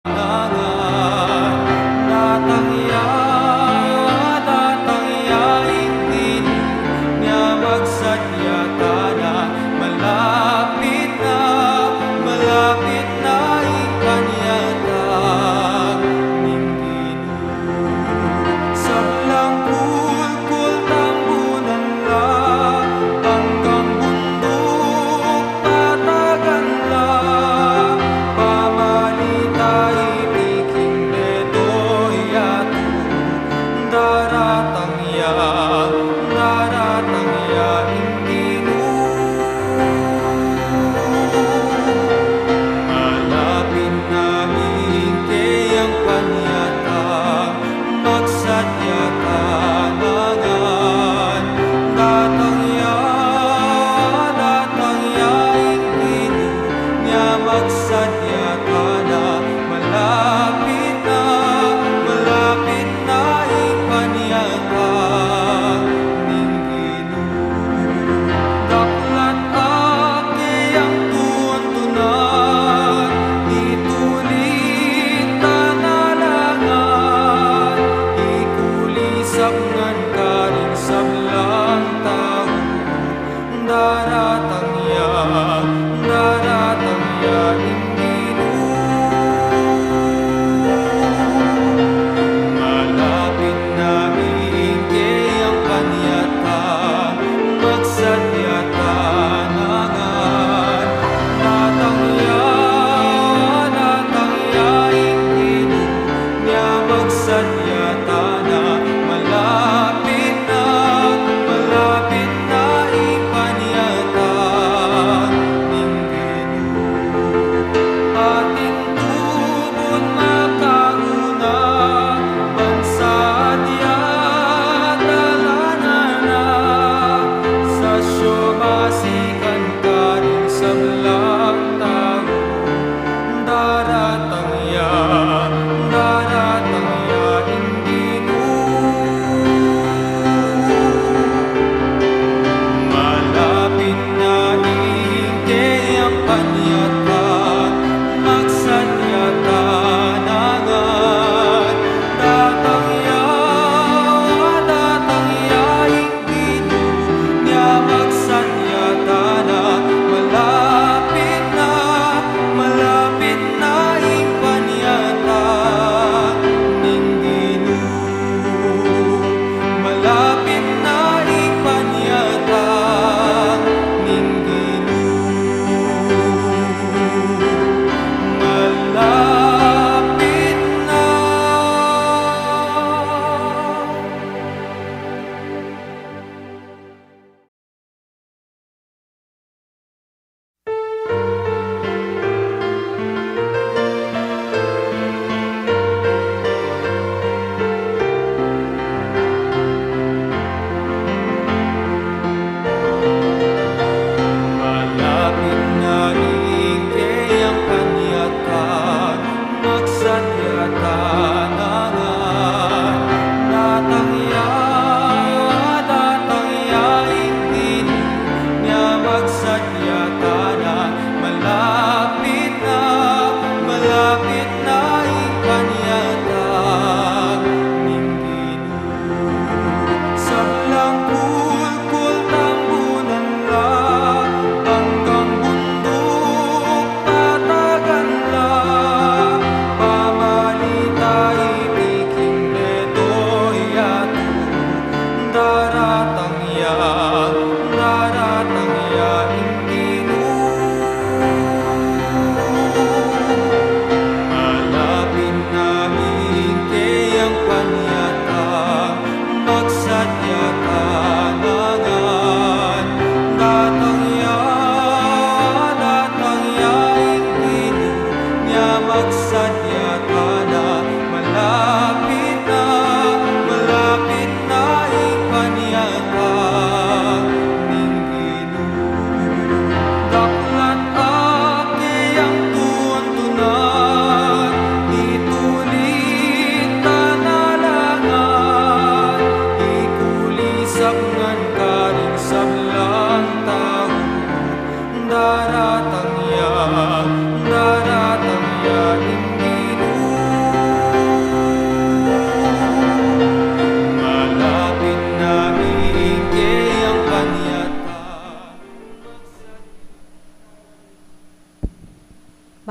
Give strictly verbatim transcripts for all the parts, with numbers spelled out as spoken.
Nana, datang ya, datang ya ing Ginu, nya magsadya tana, malapit na, malapit na ing panyatag ning Ginu. Sablang kulkul tambunan la, anggang bunduk patagan la, pamanita iti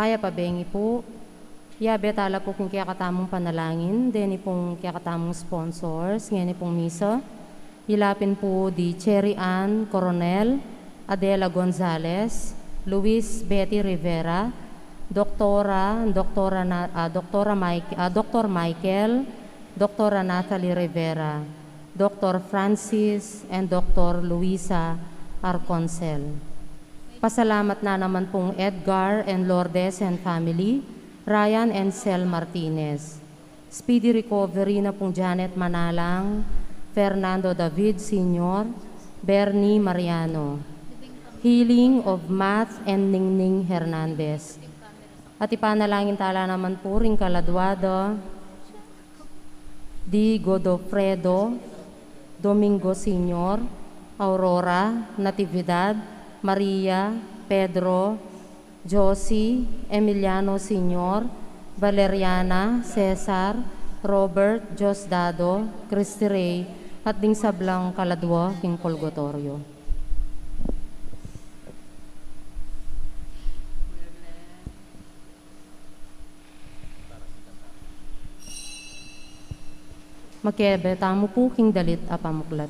Mayap a bengi pu. Yabe tala pu king kekatamung panalangin deni pung kekatamung sponsors ngeni pung misa. Ila pin pu di Cherry Ann Coronel, Adela Gonzalez, Luis Betty Rivera, Doktora, Doktora na, ah, Doktora Mike, ah, Doktor Michael, Doktora Natalie Rivera, Doktor Francis, and Doktor Luisa Arconsel. Pasalamat na naman pung Edgar and Lourdes and family, Ryan and Sel Martinez. Speedy recovery na pung Janet Manalang, Fernando David Senior, Bernie Mariano. Healing of Math and Ningning Hernandez. At ipanalangin tala naman pu ring kaladwa da di Godofredo, Domingo Senior, Aurora, Natividad, Maria, Pedro, Josie, Emiliano Senior, Valeriana, Cesar, Robert, Diosdado, Christy Ray, at ding sablang kaladwa king purgatorio. Makibe tamu pu king dalit a pamuklat.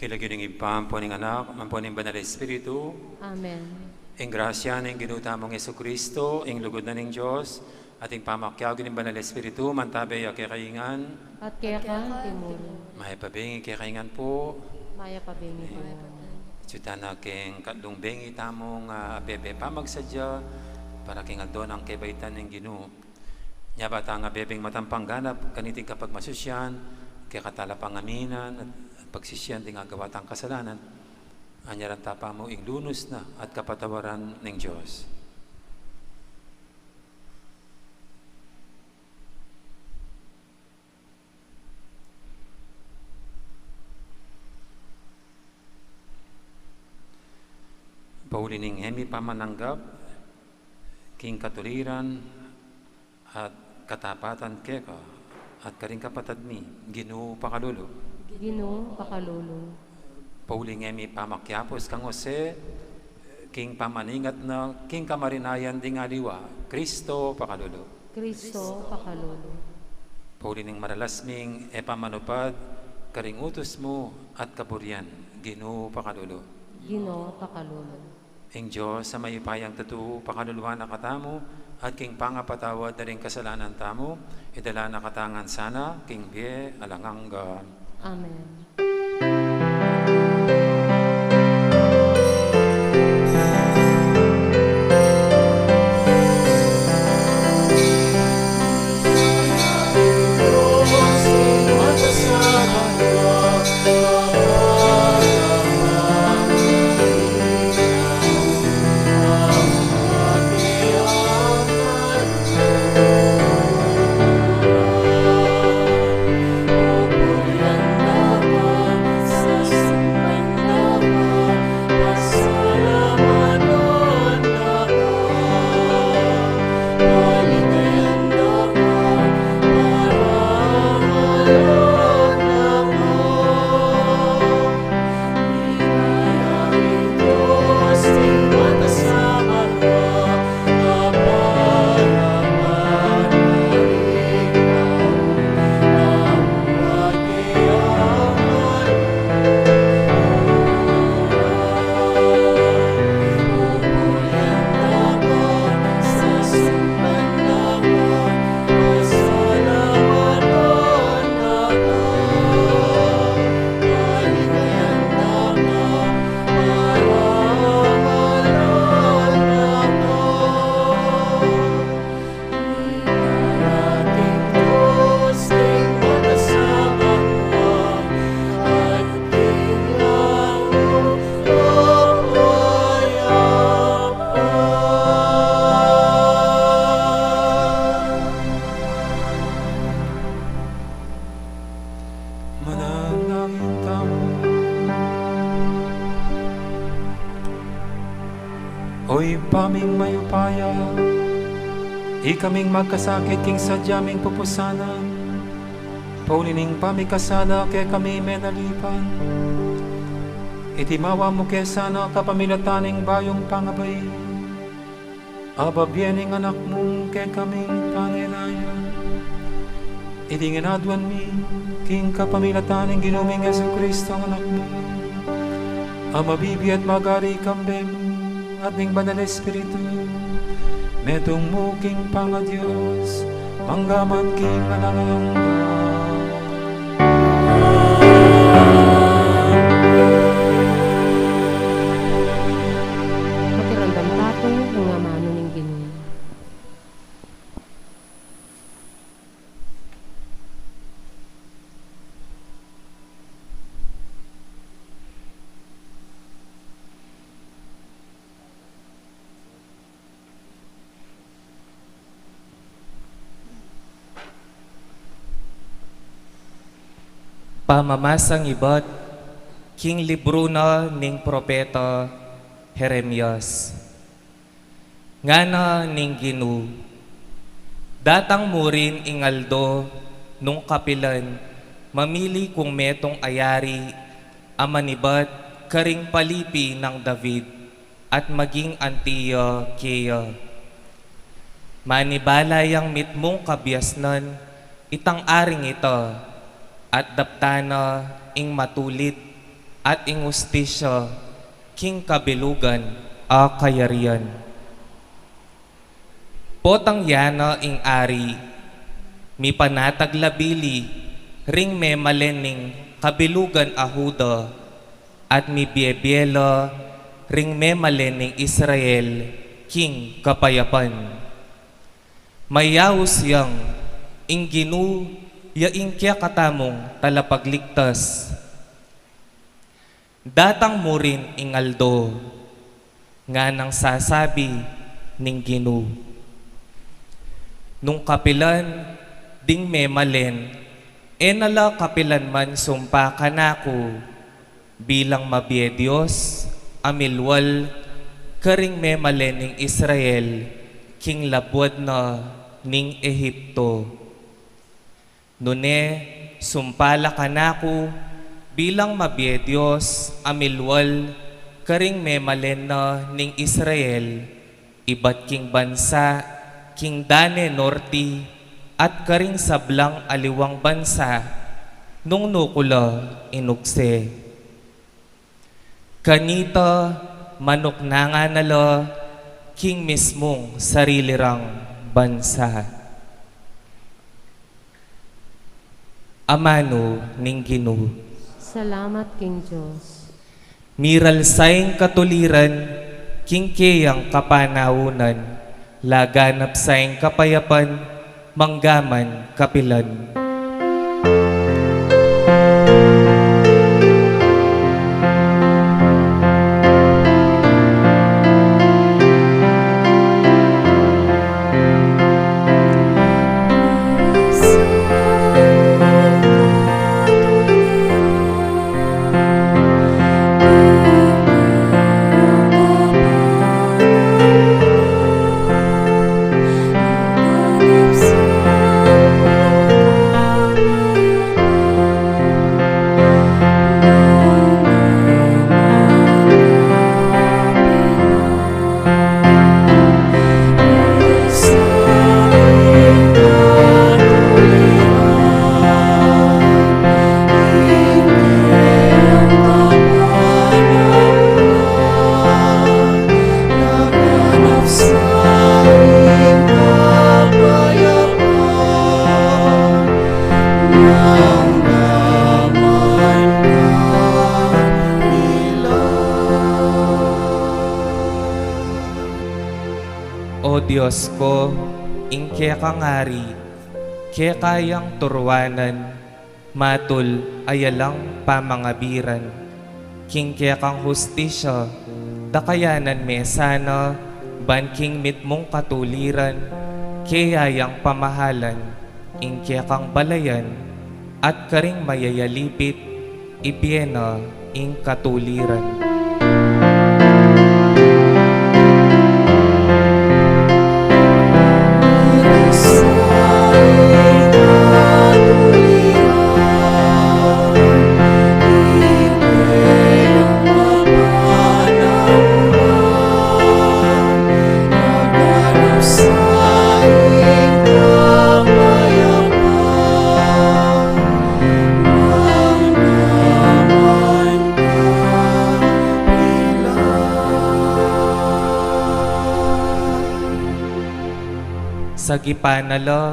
King lagyu ning Ibpa, ampo ning Anak, ampo ning Banal Espiritu. Amen. Ing grasya ning Ginu tamung Jesucristo, ing lugud na ning Dios, at ing pamakiabe ning Banal Espiritu, mantabe ya kekayu ngan. At keka antimurin. Mayap a bengi kekayu ngan pu. Mayap a bengi pu. Amen. Ita na king katlung bengi tamung, ah, abebe pamagsadya, para king aldo nang kebaitan ning Ginu. Nya ba tang abebeng matampang ganap, kaniting kapagmasusian, kekatala pangaminan, at, at pagsisian ding agawa tang kasalanan, anyaran ta pa mu ing lunus na at kapatawaran ning Dios. Pauli ning e mi pamananggap king katuliran at katapatan keka at karing kapatad mi, Ginu pakalulu. Ginu pakalulu. Pauli ning e mi pamakiapus kang Jose, king pamaningat na king kamarinayan ding aliwa, Kristo pakalulu. Kristo pakalulu. Pauli ning maralas ming e pamanupad karing utus mu at kaburian, Ginu pakalulu. Ginu pakalulu. Ing Dios a mayupayang tutu pakaluluan na katamu, at king pangapatawad da ring kasalanan tamu, idala na katamu ngan sana king bie alang angga. Amen. Manalangin tamu. O Ibpa ming mayupaya, ikaming magkasakit king sadya ming pupusanan, pauli ning pamikasala kekami menalipan, itimawa mu ke sana kapamilatan ning bayung pangabe, ababie ning Anak mung kekaming pangenayan. Iti ngan aduan mi king kapamilatan ning Ginu ming Jesucristo, Anak mu, a mabibie at magari kambe mu at ning Banal Espiritu, metung mu king pangaDios, mangga man king alang angga. Makiramdam tamu ing amanu ning Ginu. Pamamasang ibat king libru na ning propeta Jeremias. Ngana ning Ginu, datang mu rin ing aldo nung kapilan mamili kung metung a yari a manibat karing palipi nang David at maging anti ya keya. Manibala yang mitmung kabiasnan itang aring ita, at daptan na ing matulid at ing hustisya king kabilugan a kayarian. Potang ya na ing ari, mipanatag la bili ring memalen ning kabilugan a Juda, at mibiebie la ring memalen ning Israel king kapayapan. Mayaus yang ing Ginu ya ing kekatamung talapagligtas. Datang mu rin ing aldo, nganang sasabi ning Ginu. Nung kapilan ding memalen, e na la kapilan man sumpa kanaku, bilang mabie Dios a milwal karing memalen ning Israel king labuad na ning Ehipto. Nune, sumpa la kanaku bilang mabie Dios a milwal karing memalen na ning Israel, ibat king bansa king Dane Norte at karing sablang aliwang bansa nung nu ku la inukse. Kanita, manuknangan na la king mismung sarili rang bansa. Amanu ning Ginu. Salamat king Dios. Miralsa ing katuliran king keyang kapanaunan, laganap sa ing kapayapan, manggaman kapilan. O Dios ko, ing kekang ari, keka yang turuanan, matul a yalang pamangabiran, king kekang hustisya, dakayanan me sana, ban king mitmung katuliran, keya yang pamahalan, ing kekang balayan, at karing mayayalipit, ibie na ing katuliran. Sagipan na la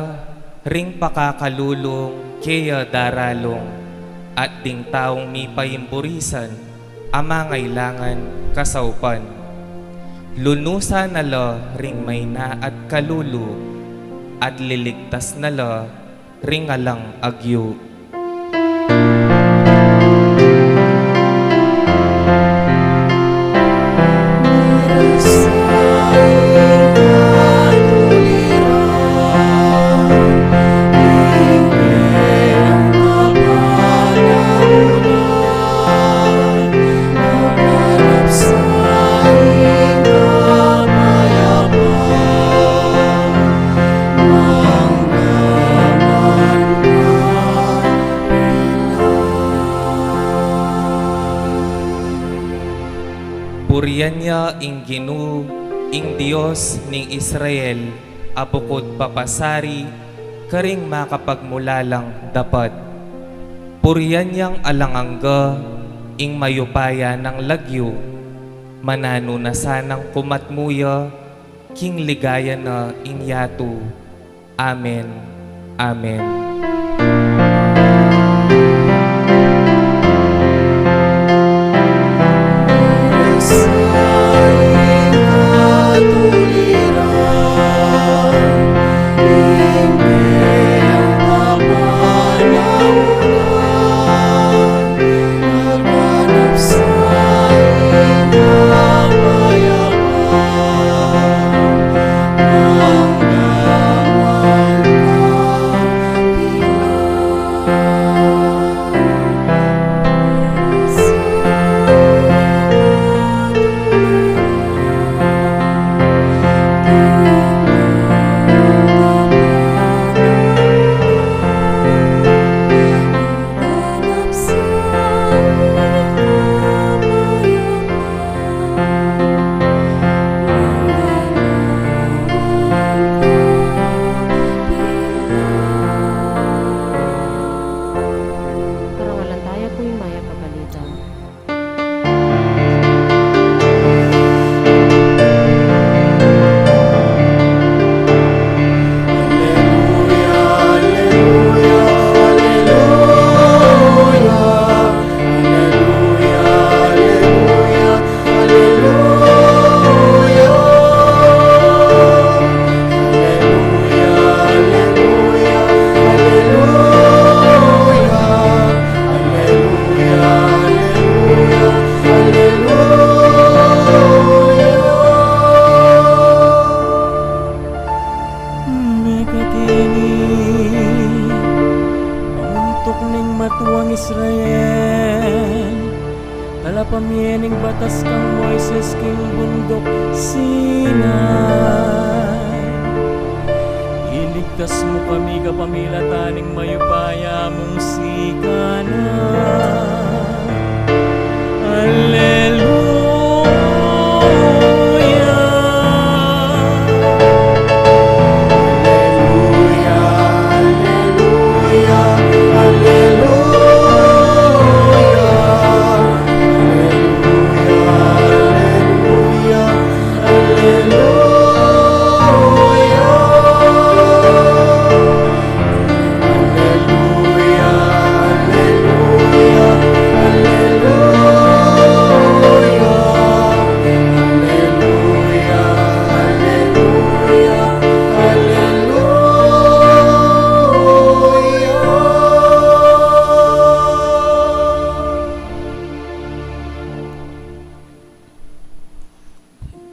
ring pakakalulung keya daralung, at ding taung mipaimburisan a mangailangan kasaupan. Lunusan na la ring maina at kalulu, at liligtas na la ring alang agyu. Purian ya ing Ginu, ing Dios ning Israel, a bukud papasari karing makapagmulalang dapat. Purian yang alang angga, ing mayupaya nang lagyu, mananu na sanang kumatmu ya king ligaya na ing yatu. Amen. Amen. Karangalan taya pu ing Mayap a Balita. Mekatini, panguntuk ning matuang Israel, talapamie ning batas kang Moises king bunduk Sinai. Iligtas mu kami kapamilatan ning mayupaya mung sikan. Alleluia. Alleluia, alleluia, alleluia. Alleluia, alleluia, alleluia.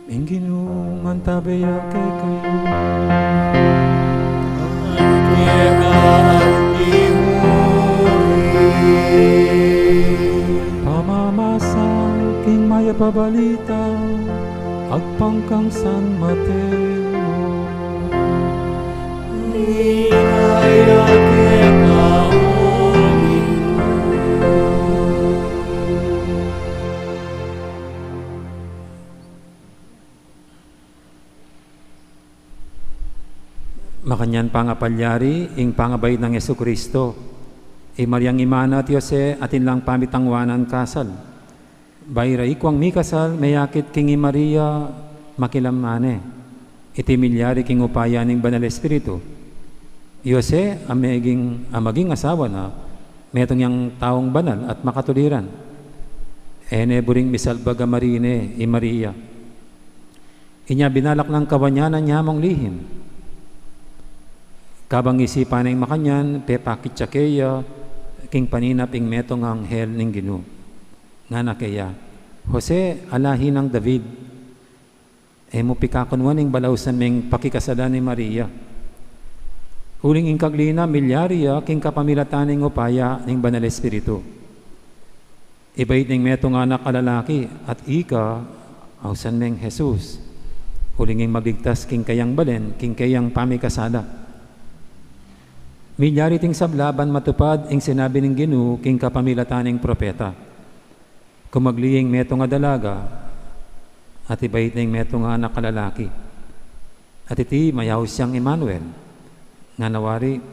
Ing Ginu mantabe ya kekayu. At keka mu rin. Pamamasa king Mayap a Balita agpang kang San Mateo. Ligaya keka, O Ginu. Makanyan pangapalyari ing pangabait nang Jesucristo, i Mariang ima na at Jose, atin lang pamitangwanan kasal. Bayu ra ikwang mikasal, meyakit king i Maria makilaman ne. Iti milyari king upaya ning Banal Espiritu. I Jose, a meging, a maging asawa na, metung yang taung banal at makatuliran. E ne buring misalbag a marine i Maria. Inya binalak nang kawanyanan ya mung lihim. Kabang isipan neng makanyan, pepakit ya keya king paninap ing metung a anghel ning Ginu. Ngana keya, Jose, a lahi nang David, e mu pikakunwan ing balausan meng pakikasalan i Maria. Uling ing kagli na milyari ya king kapamilatan ning upaya ning Banal Espiritu. Ibait ning metung a anak a lalaki, at ika, ausan meng Jesus, uling ing magligtas king keyang balen, king keyang pamikasala. Milyari iting sabla ban matupad ing sinabi ning Ginu king kapamilatan ning propeta. Kumagli ing metung a dalaga, at ibait ning metung a anak a lalaki. At iti mayaus yang Emmanuel, ngana wari,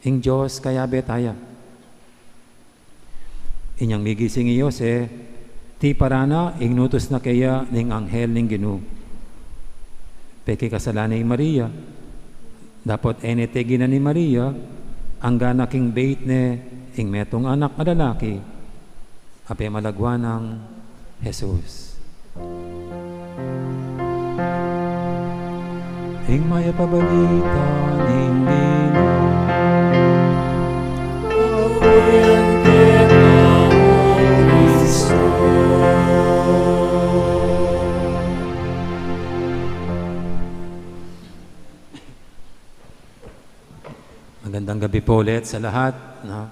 ing Dios kayabe taya. Inyang migising i Jose, tiparan na, inutus na keya ning anghel ning Ginu. Pekikasalan ne i Maria, dapot e ne teginan i Maria, anggang king bait ne ing metung anak a lalaki, a pemalagwan nang Jesus. Ing mayap a balita ning Ginu. Papurian ka, Ginoong Kristo. Magandang gabi po ulit sa lahat, no?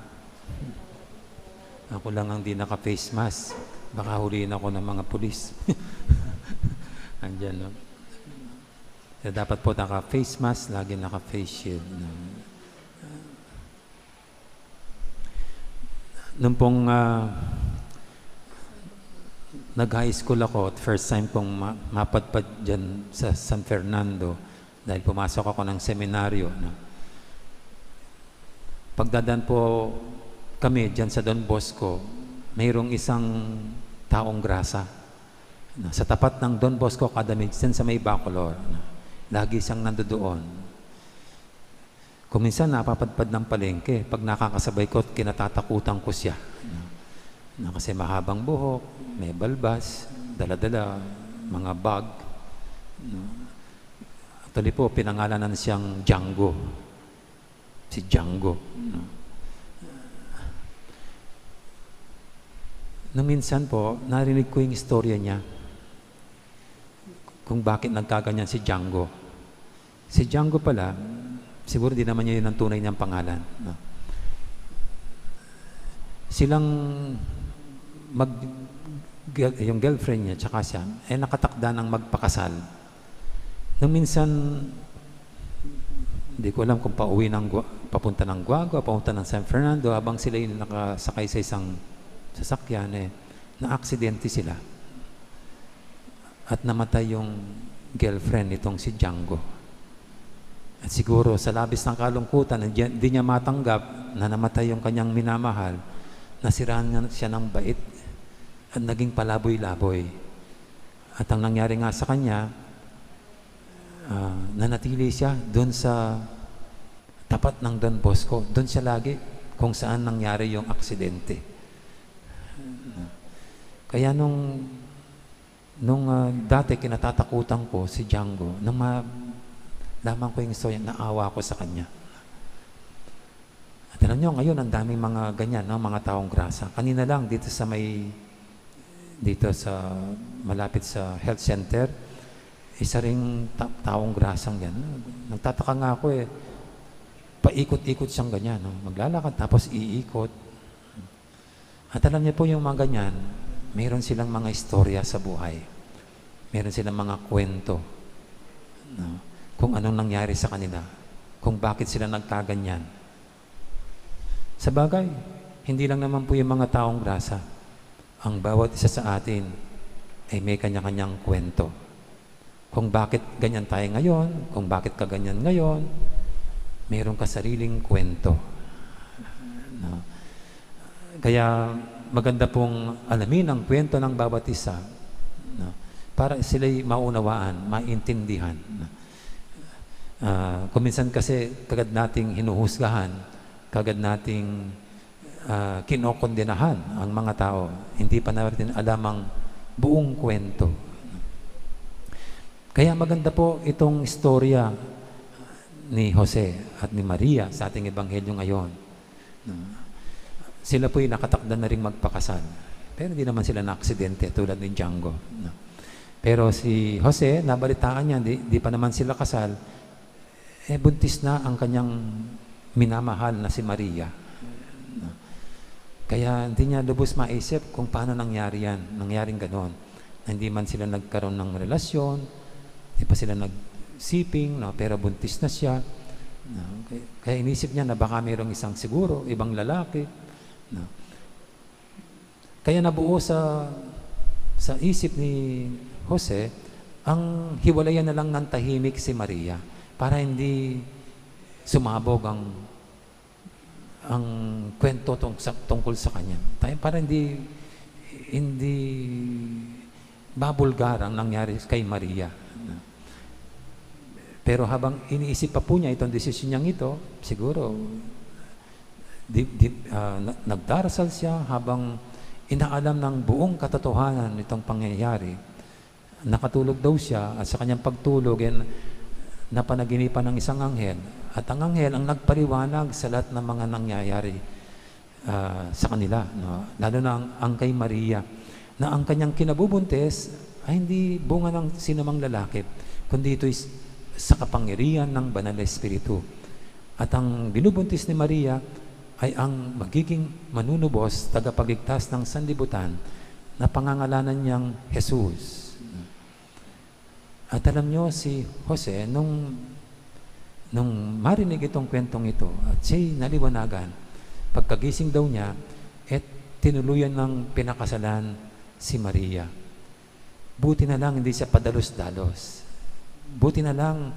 Ako lang ang di naka-face mask. Baka huliin ako ng mga pulis. Andyan, no? Kaya dapat po naka-face mask, lagi naka-face shield, no? Nung pong, ah, nag-high school ako, at first time kong ma-, mapadpad dyan sa San Fernando, dahil pumasok ako ng seminaryo, no? Pagdadaan po kami dyan sa Don Bosco, mayroong isang taong grasa. No, sa tapat ng Don Bosco Academy, dyan sa may Bacolor, no? Lagi siyang nandoon. Kung minsan, napapadpad ng palengke, pag nakakasabay ko, kinatatakutan ko siya. No? No, kasi mahabang buhok, may balbas, dala-dala, mga bag. No? Actually po, pinangalanan siyang Django. Si Django. No? Nung minsan po, narinig ko yung istorya niya kung bakit nagkaganyan si Django. Si Django pala, siguro di naman niya yun ang tunay niyang pangalan, no? Silang mag-, gir-, yung girlfriend niya, tsaka siya, eh, nakatakda ng magpakasal. Nung minsan, di ko alam kung pauwi ng Gua-, papunta ng Guagua, papunta ng San Fernando, habang sila yung nakasakay sa isang sasakyan, eh, naaksidente sila. At namatay yung girlfriend nitong si Django. At siguro sa labis ng kalungkutan, hindi, hindi niya matanggap na namatay yung kanyang minamahal, nasiraan niya siya ng bait at naging palaboy-laboy. At ang nangyari nga sa kanya, ah, nanatili siya dun sa tapat ng Don Bosco. Dun siya lagi kung saan nangyari yung aksidente. Kaya nung Nung, ah, dati kinatatakutan ko si Django, nung ma-, nalaman ko yung istorya, naawa ko sa kanya. At alam nyo, ngayon, ang daming mga ganyan, no? Mga taong grasa. Kanina lang, dito sa may, dito sa, malapit sa health center, isa ring ta-, taong grasang yan. Nagtataka nga ako eh, paikot-ikot siyang ganyan, no? Maglalakad, tapos iikot. At alam niyo po, yung mga ganyan, meron silang mga istorya sa buhay. Meron silang mga kwento, no? Kung anong nangyari sa kanila, kung bakit sila nagkaganyan. Sabagay, hindi lang naman po yung mga taong grasa. Ang bawat isa sa atin ay may kanya-kanyang kwento. Kung bakit ganyan tayo ngayon, kung bakit ka ganyan ngayon, meron ka sariling kwento. No? Kaya maganda pong alamin ang kwento ng bawat isa, no? Para sila'y maunawaan, maintindihan, no? Ah, kung minsan kasi kagad nating hinuhusgahan, kagad nating ah, kinokondenahan ang mga tao. Hindi pa natin alam ang buong kwento. Kaya maganda po itong istorya ni Jose at ni Maria sa ating ebanghelyo ngayon. No? Sila po'y nakatakda na ring magpakasal. Pero hindi naman sila naaksidente tulad ni Django. No? Pero si Jose, nabalitaan niya, di, di pa naman sila kasal, eh, buntis na ang kanyang minamahal na si Maria. Kaya hindi niya lubos maisip kung paano nangyari yan, nangyaring ganon. Na hindi man sila nagkaroon ng relasyon, hindi pa sila nagsiping, no? Pero buntis na siya. No? Kaya, kaya inisip niya na baka mayroong isang siguro, ibang lalaki. No? Kaya nabuo sa, sa isip ni Jose ang hiwalayan na lang ng tahimik si Maria para hindi sumabog ang, ang kwento tung-, sa, tungkol sa kanya. Tayo, para hindi, hindi mabulgar ang nangyari kay Maria. Pero habang iniisip pa po niya itong desisyon niyang ito, siguro, di, di, ah, na-, nagdarasal siya habang inaalam ng buong katotohanan nitong pangyayari. Nakatulog daw siya, at sa kanyang pagtulog, eh, napanaginipan ng isang anghel. At ang anghel ang nagpaliwanag sa lahat ng mga nangyayari, ah, sa kanila, no? Lalo na ang, ang kay Maria, na ang kanyang kinabubuntis ay hindi bunga ng sinumang lalaki, kundi ito'y s-, sa kapangyarihan ng Banal na Espiritu. At ang binubuntis ni Maria ay ang magiging manunubos, tagapagligtas ng sanlibutan na pangangalanan niyang Jesus. At alam niyo, si Jose, nung, nung marinig itong kwentong ito, at siya'y naliwanagan, pagkagising daw niya, eh, tinuluyan ng pinakasalan si Maria. Buti na lang hindi siya padalos-dalos. Buti na lang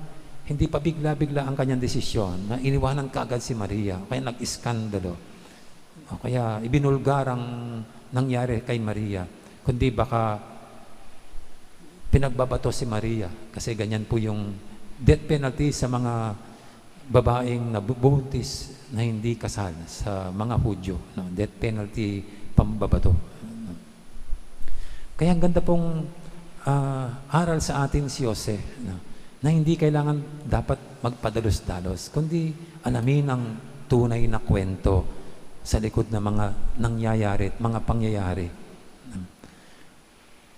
hindi pabigla-bigla ang kanyang desisyon na iniwanan kaagad si Maria, kaya nag-iskandalo. O kaya ibinulgar ang nangyari kay Maria, kundi baka pinagbabato si Maria, kasi ganyan po yung death penalty sa mga babaeng nabubuntis na hindi kasal sa mga Hudyo, no? Death penalty, pambabato. Kaya ang ganda pong, ah, aral sa atin si Jose, no? Na hindi kailangan dapat magpadalos-dalos, kundi alamin ang tunay na kwento sa likod ng mga nangyayari at mga pangyayari.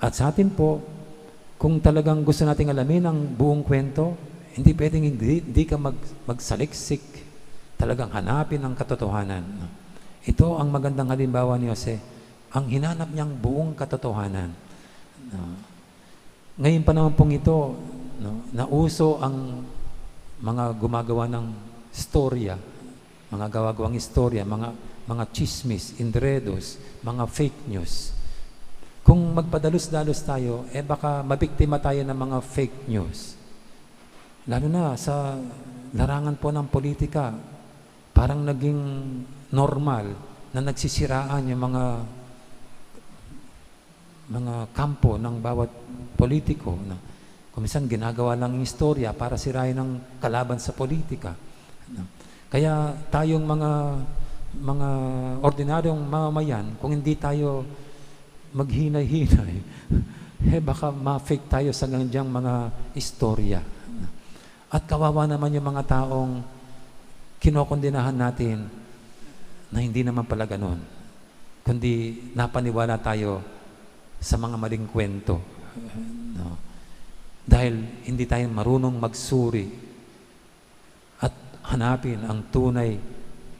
At sa atin po, kung talagang gusto nating alamin ang buong kwento, hindi pwedeng hindi, hindi ka mag-, magsaliksik. Talagang hanapin ang katotohanan, no? Ito ang magandang halimbawa ni Jose, ang hinanap niyang buong katotohanan, no? Ngayon pa naman pong ito, no, nauso ang mga gumagawa ng istorya, mga gawa-gawang istorya, mga, mga chismis, inredos, mga fake news. Kung magpadalos-dalos tayo, eh, baka mabiktima tayo ng mga fake news. Lalo na sa larangan po ng politika, parang naging normal na nagsisiraan yung mga, mga kampo ng bawat politiko, no? Kung minsan ginagawa lang yung istorya para sirain ang kalaban sa politika, no? Kaya tayong mga, mga ordinaryong mamamayan, kung hindi tayo maghinay-hinay, eh, baka ma-fake tayo sa ganyang mga istorya. At kawawa naman yung mga taong kinokondenahan natin na hindi naman pala ganun, kundi napaniwala tayo sa mga maling kwento, no? Dahil hindi tayo marunong magsuri at hanapin ang tunay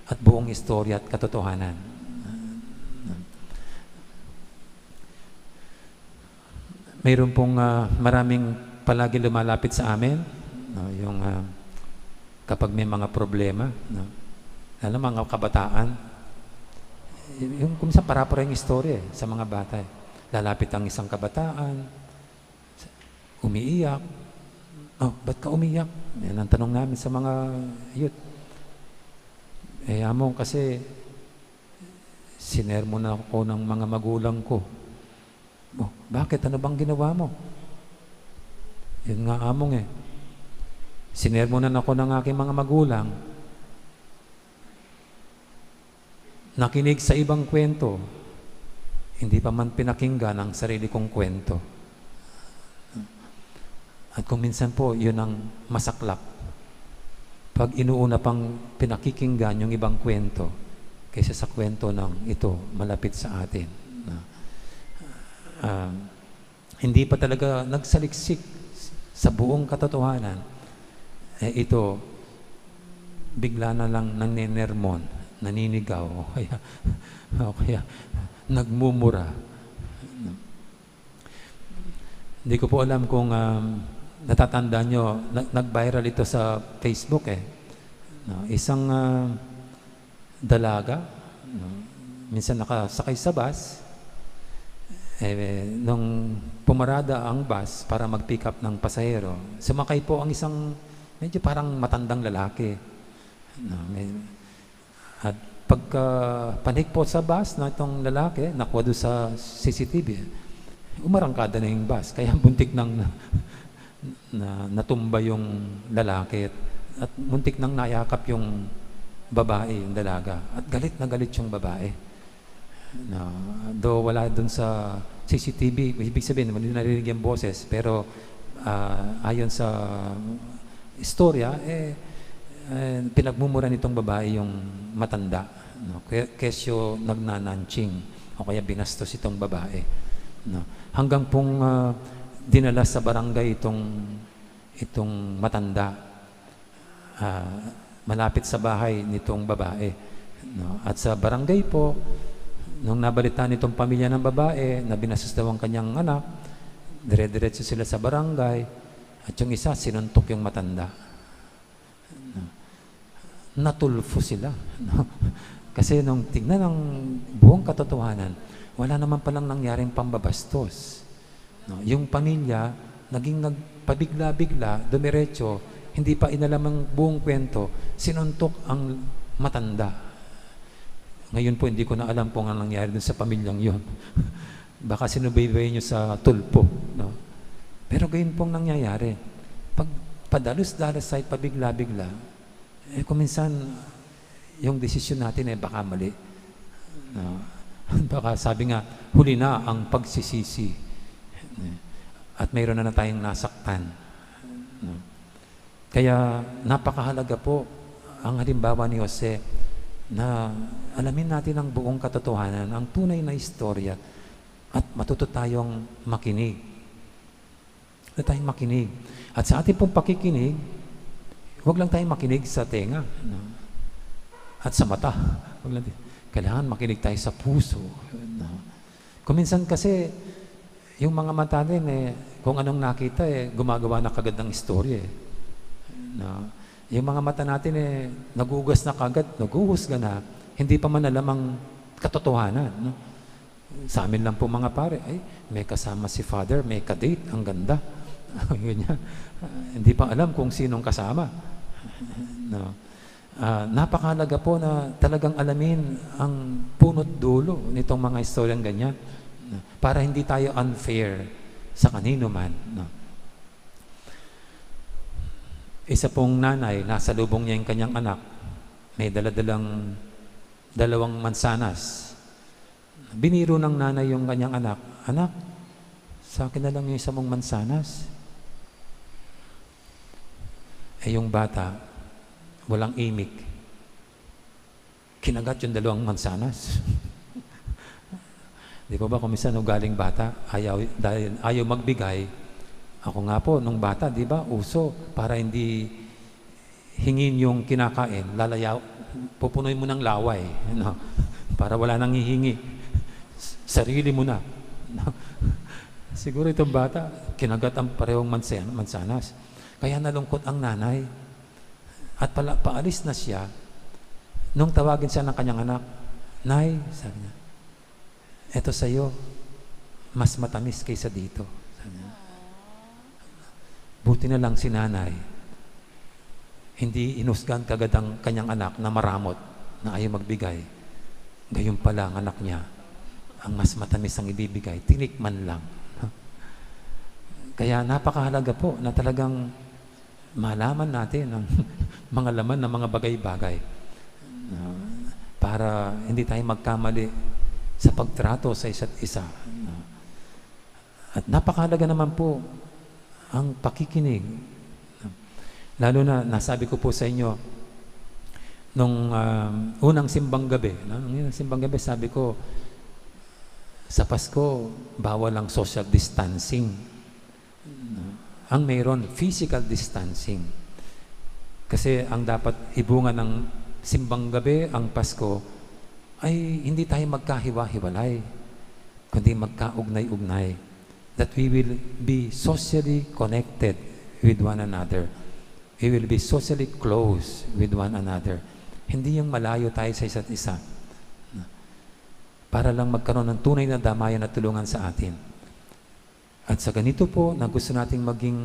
at buong istorya at katotohanan. Mayroon pong, ah, maraming palagi lumalapit sa amin, no, yung, ah, kapag may mga problema, no? Lalo mga kabataan, yung kung minsan para-para yung istorya, eh, sa mga bata, eh. Lalapit ang isang kabataan, umiiyak. "Oh, ba't ka umiiyak?" Yan ang tanong namin sa mga youth. "Eh, Among, kasi sinermon ako ng mga magulang ko." "Oh, bakit? Ano bang ginawa mo?" "Yun nga, Among, eh. Sinermonan ako ng aking mga magulang. Nakinig sa ibang kwento, hindi pa man pinakinggan ang sarili kong kwento." At kung minsan po, yun ang masaklap. Pag inuuna pang pinakikinggan yung ibang kwento kaysa sa kwento ng ito malapit sa atin, no? Ah, hindi pa talaga nagsaliksik sa buong katotohanan, eh, ito, bigla na lang nagnenermon, naninigaw, o kaya, o kaya nagmumura. Hindi ko po alam kung, um, natatandaan nyo, na-, nag-viral ito sa Facebook, eh. No, isang, ah, dalaga, no, minsan nakasakay sa bus, eh, nung pumarada ang bus para mag-pick up ng pasahero, sumakay po ang isang medyo parang matandang lalaki. No, may, at Pagka panik po sa bus na itong lalaki, nakuha doon sa C C T V, umarangkada na yung bus. Kaya buntik nang na, na, natumba yung lalaki at, at muntik nang nayakap yung babae, yung dalaga. At galit na galit yung babae. Na, though wala doon sa C C T V, ibig sabihin, hindi naririnig yung boses, pero, ah, ayon sa istorya, eh, eh, pinagmumura nitong babae yung matanda, no? Ke-, kesyo nagnananching o kaya binastos itong babae, no? Hanggang pong, ah, dinala sa barangay itong, itong matanda, ah, malapit sa bahay nitong babae, no? At sa barangay po, nung nabalitaan nitong pamilya ng babae na binastos daw ang kanyang anak, dire-diretso sila sa barangay, at yung isa, sinuntok yung matanda. No? Natulfo sila, no? Kasi nung tignan ang buong katotohanan, wala naman palang nangyaring pambabastos. No? Yung pamilya, naging nagpabigla-bigla, dumiretso, hindi pa inalam ang buong kwento, sinuntok ang matanda. Ngayon po, hindi ko na alam kung anong nangyari dun sa pamilyang yon. Baka sinubaybay nyo sa Tulpo, no? Pero gayon pong nangyayari. Pag padalos-dalos tayo, pabigla-bigla, eh, kung minsan, yung desisyon natin, eh, baka mali. No? Baka sabi nga, huli na ang pagsisisi. At mayroon na, na tayong nasaktan. No? Kaya napakahalaga po ang halimbawa ni Jose na alamin natin ang buong katotohanan, ang tunay na istorya, at matuto tayong makinig. Huwag tayong makinig. At sa ating pong pakikinig, huwag lang tayong makinig sa tenga, no? At sa mata. Huwag lang, kailangan makinig tayo sa puso, no? Kung minsan kasi, yung mga mata din, eh, kung anong nakita, eh, gumagawa na kagad ng istorya, eh. No? Yung mga mata natin, eh, nagugas na kagad, naguhusga na, hindi pa man alam ang katotohanan, no? Sa amin lang po, mga pare, ay, may kasama si Father, may kadate, ang ganda. Ganyan. Ah, hindi pa alam kung sinong kasama. No? Ah, napakahalaga po na talagang alamin ang puno't dulo nitong mga istoryang ganyan, no? Para hindi tayo unfair sa kanino man, no? Isa pong nanay, nasalubong niya yung kanyang anak. May daladalang dalawang mansanas. Biniro ng nanay yung kanyang anak, "Anak, sa akin na lang yung isa mong mansanas." Eh, yung bata, walang imik. Kinagat yung dalawang mansanas. Di po ba, kung minsan ugaling bata, ayaw, dahil ayaw magbigay. Ako nga po, nung bata, di ba, uso, para hindi hingin yung kinakain, lalayaw, pupunuin mo ng laway, no? Para wala nang hihingi. S-, sarili mo na, no? Siguro itong bata, kinagat ang parehong mansen-, mansanas. Kaya nalungkot ang nanay. At pala, paalis na siya. Nung tawagin siya ng kanyang anak, "Nay," sabi niya, "eto sa'yo, mas matamis kaysa dito," sabi niya. Buti na lang si nanay, hindi inusgan kagad ang kanyang anak na maramot, na ayaw magbigay. Gayon pala ang anak niya, ang mas matamis ang ibibigay, tinikman lang. Kaya napakahalaga po na talagang malaman natin ang mga laman ng mga bagay-bagay, no? Para hindi tayo magkamali sa pagtrato sa isa't isa, no? At napakahalaga naman po ang pakikinig, no? Lalo na, nasabi ko po sa inyo, nung, um, unang simbang gabi, no? Nung unang simbang gabi, sabi ko, sa Pasko, bawal ang social distancing. Ang mayroon, physical distancing. Kasi ang dapat ibunga ng simbang gabi, ang Pasko, ay hindi tayo magkahiwa-hiwalay, kundi magkaugnay-ugnay. That we will be socially connected with one another. We will be socially close with one another. Hindi yung malayo tayo sa isa't isa. Para lang magkaroon ng tunay na damayan at tulungan sa atin. At sa ganito po na gusto nating maging,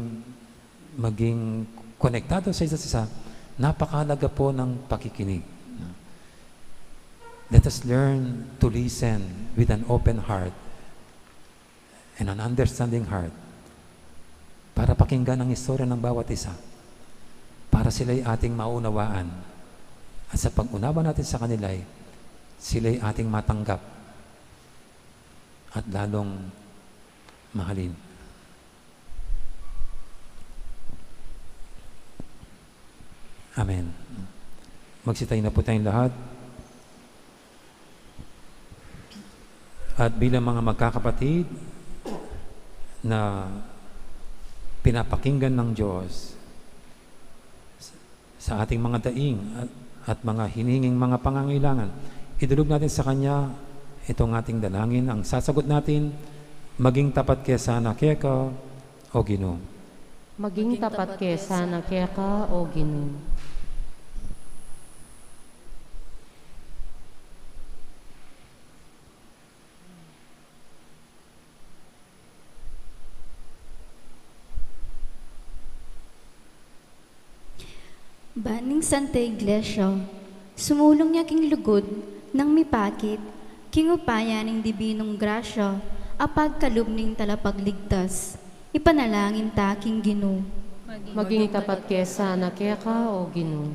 maging konektado sa isa't isa, napakahalaga po ng pakikinig. Let us learn to listen with an open heart and an understanding heart para pakinggan ang istorya ng bawat isa, para sila'y ating maunawaan, at sa pag-unawa natin sa kanila'y sila'y ating matanggap at lalong mahalin. Amen. Magsitayo na po tayong lahat. At bilang mga magkakapatid na pinapakinggan ng Diyos sa ating mga daing at, at mga hinihinging mga pangangailangan, idulog natin sa Kanya itong ating dalangin. Ang sasagot natin, "Maging tapat ke sana keka, O Ginu." Maging tapat ke sana keka, O Ginu. Ban ning Santa Iglesia, sumulung ya king lugud nang mipakit king upaya ning dibinung grasya a pagkalub ning Talapagligtas. Ipanalangin ta king Ginu. Maging tapat ke sana keka, O Ginu.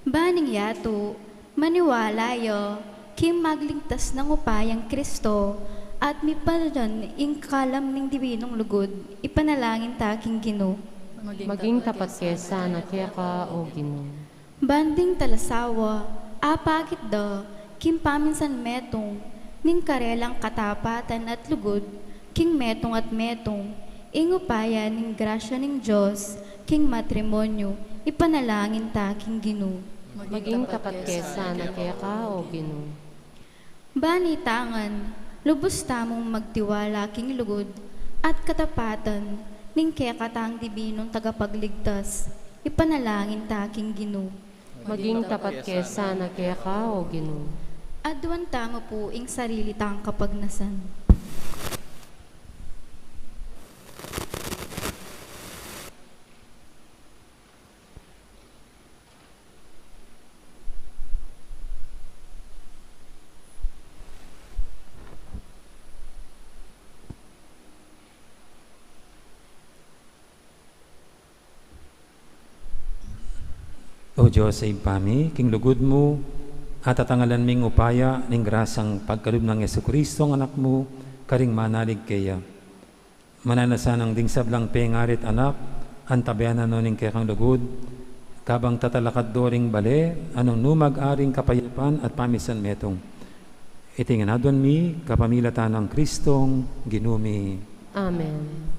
Ban ning yatu maniwala ya king magligtas nang upayang Kristo at mipadan ing kalam ning dibinung lugud. Ipanalangin ta king Ginu. Maging tapat ke sana keka, O Ginu. Ban ding talasawa a pakit da king paminsan metung ning karelang katapatan at lugud king metung at metung, ing upaya ning grasya ning Dios king matrimonyu. Ipanalangin ta king Ginu. Maging tapat ke sana keka, O Ginu. Ban ita ngan lubus tamung magtiwala king lugud at katapatan ning kekatang dibinung tagapagligtas. Ipanalangin ta king Ginu. Maging tapat ke sana keka, O Ginu. Aduan tamu pu ing sarili tang kapagnasan. O Dios a Ibpa mi, king lugud mu, atatangalan ming upaya ning grasyang pagkalub nang Jesucristo, Anak mu, karing manalig keya. Mananu na sanang ding sablang pengarit anak, antabayanan no ning kekang lugud, kabang tatalakad do ring bale, a nung nu mag-aring kapayapan at pamisan metung. Iti ngan aduan mi, kapamilatan nang Kristong Ginu mi. Amen.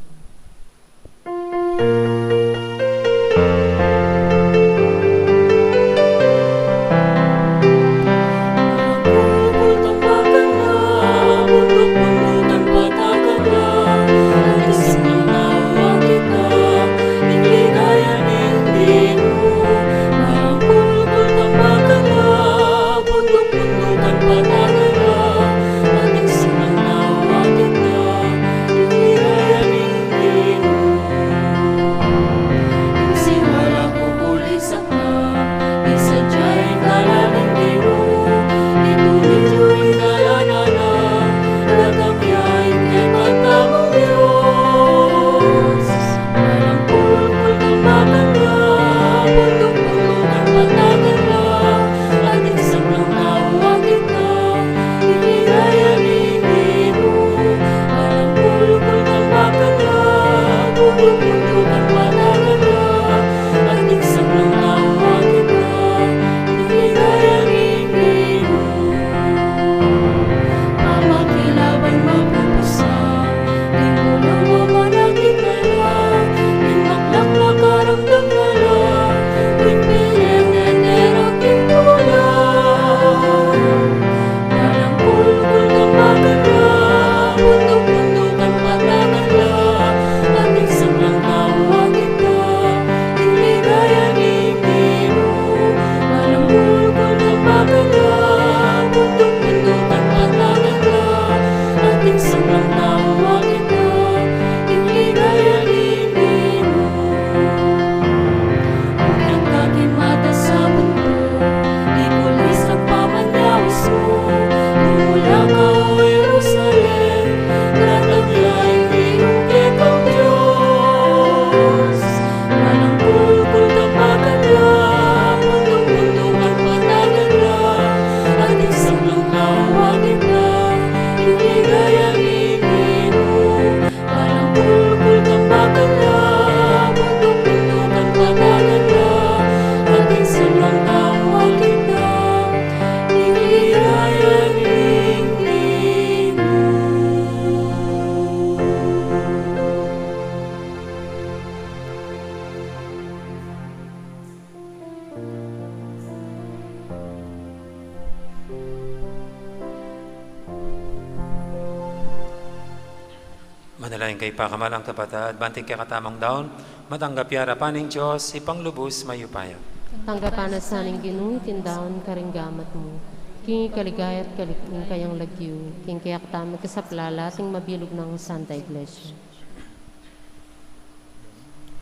Manalangin kayu, pakamalan kung kapatad, ban iting kekatamung daun matanggap ya arapan ning Dios, Ibpang lubus mayupaya. Tanggapan na sa ning Ginu iting daun karing gamat mu, king kaligayan at kaligaya ning kayang lagyu, king kekatamung kasaplalan at ning mabilug nang Santa Iglesia.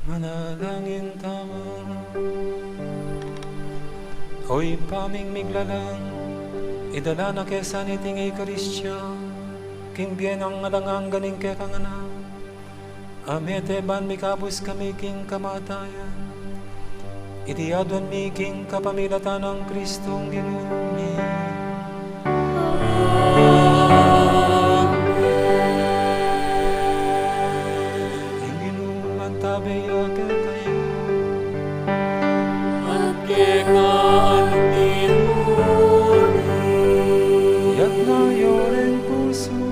Manalangin tamu. O Ibpa ming miglalang, idala na ke sa iting Eukaristia king bie nang alang angga ning kekang Anak, a mete ban mikabus kami king kamatayan, iti aduan mi king kapamilatan nang Kristong Ginu mi. Amen. Ing Ginu mantabe ya kekayu. At keka antimu rin. Iyatas yu ring pusu yu.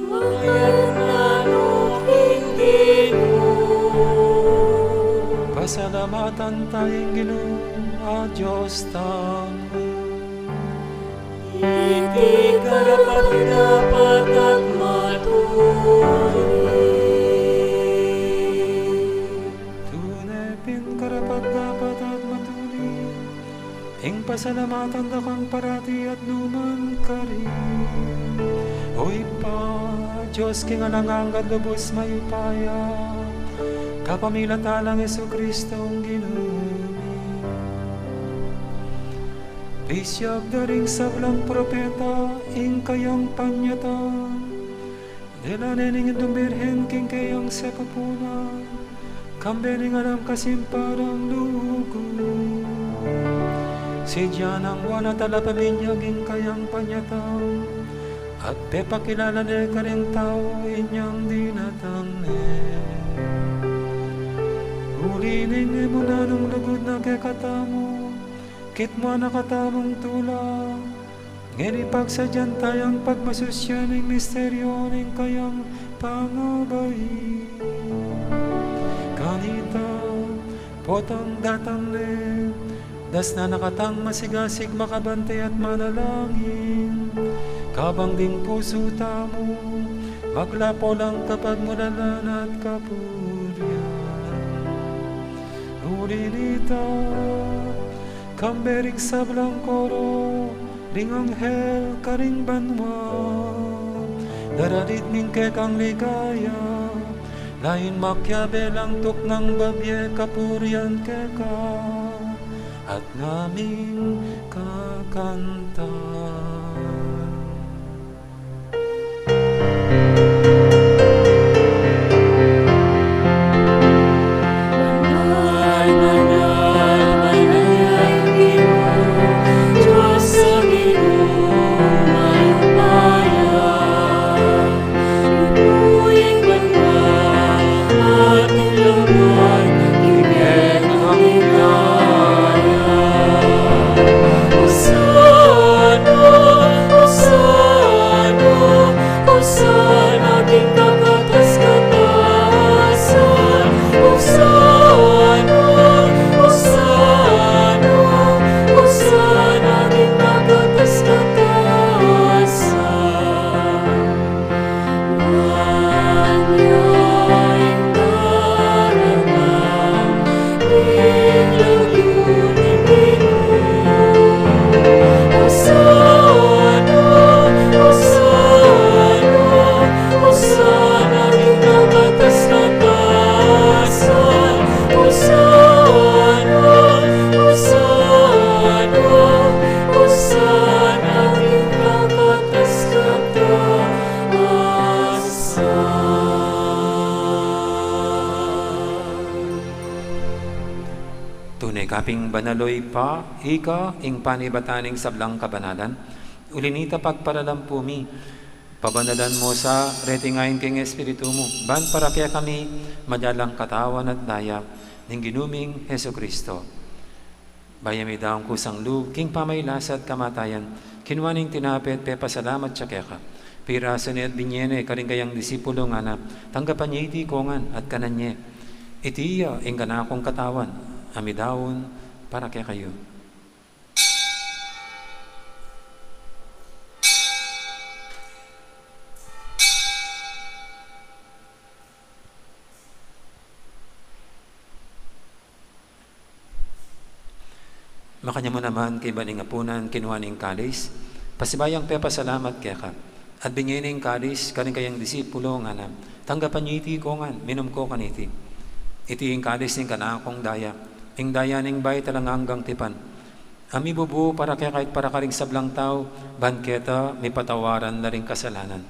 Mayap na lub king Ginu. Pasalamatan taya ing Ginu a Dios tamu. Iti karapat-dapat at matulid. Tune pin karapat-dapat at matulid ing pasalamatan da kang parati at nukarin man. O Ibpa, Dios king alang angga at lubus mayupaya, kapamilatan nang Jesucristo ing Ginu mi. Pisiag da ring sablang propeta ing kayang panyatang, dela ne ning Indung Birhen king kayang sepupunan, kambe ning alang kasimpalang lugud. Sidya nang Juan a talapaminyag ing kayang panyatang, at pepakilala ne karing tau inyang dinatang ne. Uli ning e mu na nung lugud na kekatamu, kitmuan na katamung tula, ngeni pagsadyan tayang pagmasusyan ing misteryu ning kayang pangabai. Kanita, potang datang ne, dasnan na katang masigasig, makabante at manalangin, kabang ding pusu tamu maglapo lang kapagmulalan at kapurian. Uli nita, kambe ring sablang koro ring anghel karing banua, daralit mi ing kekang ligaya, lain makiabe lang tuknang babie kapurian keka, at ngaming kakanta. Tune ka pin banal, o Ibpa, ika ing panibatan ning sablang kabanalan. Uli nita pagparalampu mi, pabanalan mu sa reti ngeni king Espiritu mu, ban para kekami maging katawan at daya ning Ginu ming Jesucristo. Bayu mi daun kusang lub king pamaylasa at kamatayan, kinua ne ing tinape at pepasalamat ya keka, pirasu ne at binie ne karing kayang disipulu, ngana: Tanggapan ye iti ikayu ngan at kanan ye. Iti ya ing kanakung katawan a midaun para kekayu. Makanyan mu naman kaybat ning apunan, kinua ne ing kalis, pasibayu yang pepasalamat keka, at binye ne ing kalis karing kayang disipulo, ngana: Tanggapan ye iti ikongan, minum kayu kaniti. Iti ing kalis ning kanakung daya, ing daya ning bayu at alang anggang tipan, a mibubu para kekayu at para karing sablang tau, ban keta mipatawaran la ring kasalanan.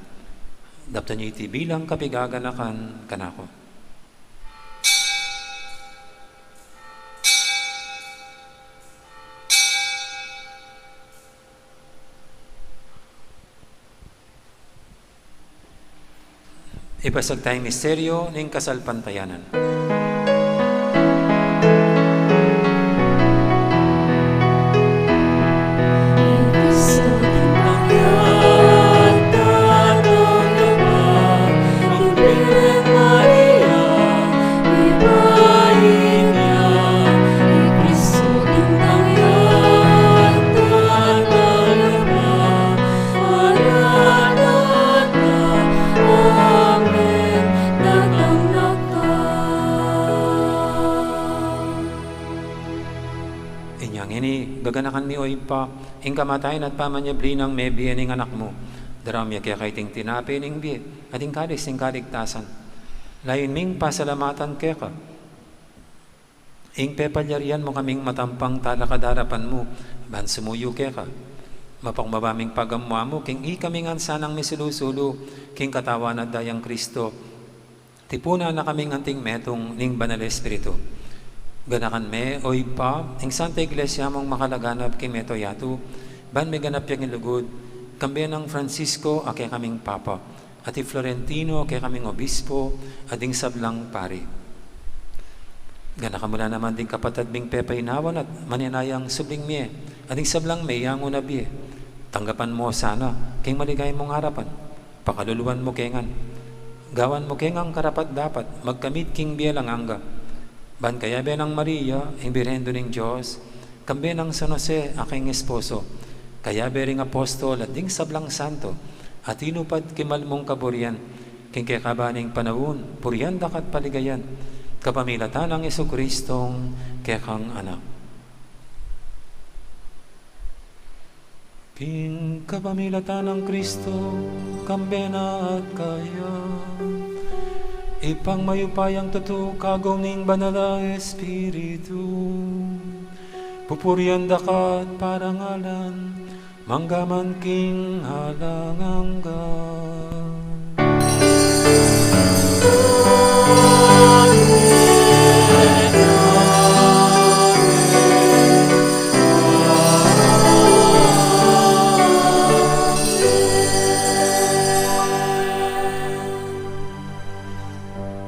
Daptan ye iti bilang kapaganakan kanaku. Ipasiag taya ing misteryu ning kasalpantayanan. Inya ngeni, gaganakan mi, o Ibpa, ing kamatayan at pamanyubli nang mebie ning Anak mu. Daraun mi keka iting tinape ning bie at ing kalis ning kaligtasan. Layun ming pasalamatan keka ing pepalyarian mu kaming matampang talakad king arapan mu, ban sumuyu keka. Mapakumbaba ming pagamu-amu king ikami ngan sanang misulu-sulu king katawan at dayang Kristo. Tipunan na kaming anting metung ning Banal a Espiritu. Ganakan me, o Ibpa, ing Santa Iglesia mung makalaganap king mabilug a yatu, ban miganap ya king lugud, kambe nang Francisco a kekaming Papa, at i Florentino a kekaming Obispo, at ding sablang pari. Ganakan mu la naman ding kapatad ming pepainawan at manenayang subling mie, at ding sablang meyangu na bie. Tanggapan mu la sana king maligaya mung arapan. Pakaluluan mu ke ngan. Gawan mu ke ngan karapat-dapat magkamit king bie alang angga. Ban kayabe nang Maria, ing Birhen Indu ning Dios, kambe nang San Jose a kayang esposo, kayabe ring apostol at ding sablang santo, a tinupad king mal mung kaburian, king kekaba ning panaun, purian da ka at paligayan, kapamilatan nang Jesucristong kekang Anak. King kapamilatan nang Kristo, kambe na at kaya, Ibpang mayupayang tutu, kagum ning Banal a Espiritu, pupurian da ka at parangalan, mangga man king alang angga.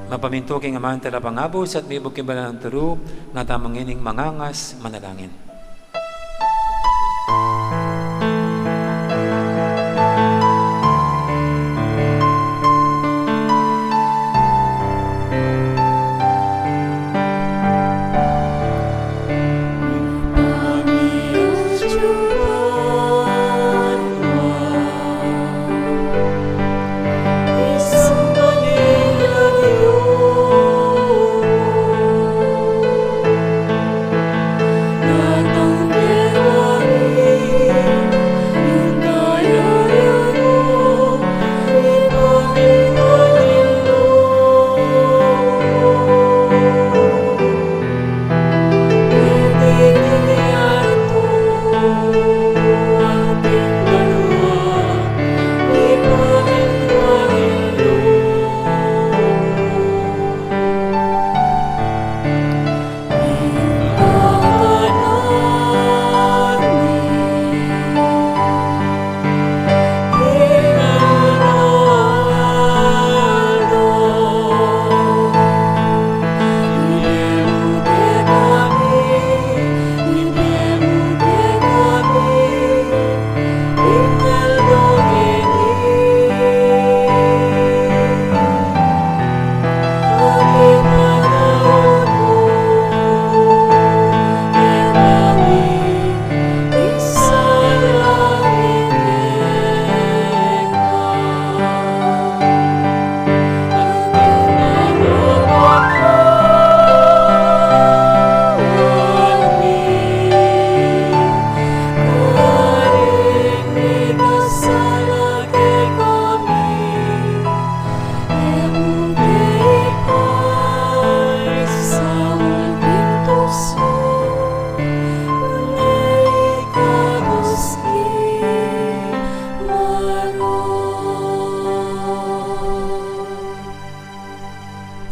Mapamintu king Aman Talapangabus at mibug king banal a turu, nga tamu ngening mangangas manalangin.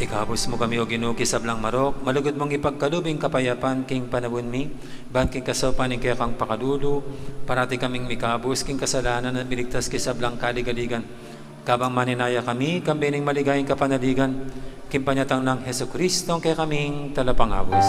Ikabus mu kami, O Ginu, king sablang marok, malugud mung ipagkalub ing kapayapan king panaun mi, ban king kasaupan ning kekang pakalulu, parati kaming mikabus king kasalanan at miligtas king sablang kaligaligan. Kabang maninaya kami, kambe ning maligayang kapanaligan, king panyatang nang Jesucristo, a kekaming talapangabus.